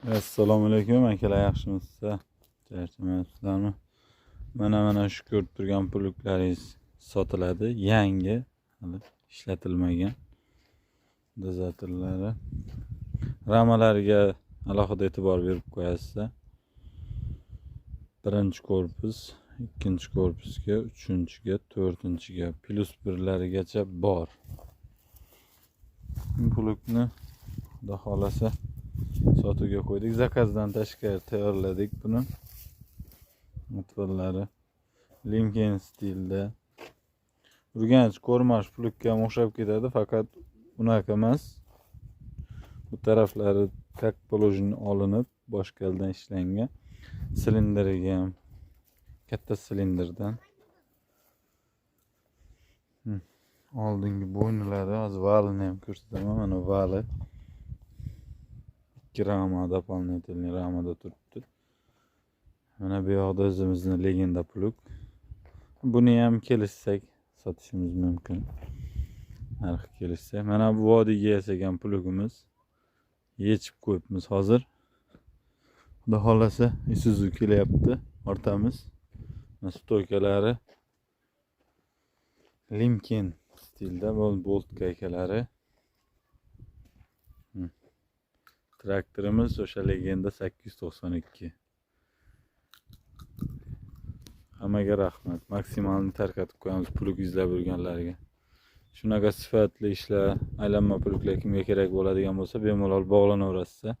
Assalomu alaykum akalar, yaxshimisizlar? Charchamayapsizlarmi? Mana shu ko'rib turgan puluklaringiz sotiladi, yangi, hali ishlatilmagan dozatorlari. Ramalariga alohida e'tibor berib qo'yasizlar. Birinchi korpus, ikkinchi korpusga, uchinchiga, to'rtinchiga, plus birlarigacha bor. Pulukni Xudo xolasa sotuvga qo'ydik. Zakazdan tashqari tayyorladik buni. Motorlari Limken stilda. Urganch ko'rmash plugga ham o'xshab ketadi, faqat unaqa emas. Bu taraflari как положено olinib, boshqaldan ishlangan. Silindriga ham katta silindrdan. Oldingi bo'ynilari, hozir valini ham ko'rsataman. Mana vali. Ikki rama, дополнительный ramada turibdi. Mana bu yoqda o'zimizni legenda plug. Buni ham kelishsak sotishimiz mumkin. Narxi kelishsa. Mana bu vodiyga yasagan plugimiz. Yechib qo'yibmiz hozir. Xudo xolasa Isuzu kelyapti, ortamiz. Mana стойка lari Limken stilda, bu bolt gaykalari. Traktorimiz o'sha legenda 892. Hammaga rahmat. Maksimalni tarqatib qo'yamiz plug izlab yurganlarga. Shunaqa sifatli ishlar, aylanma pluglar kimga kerak bo'ladigan bo'lsa, bemalol bog'lanaverasizlar.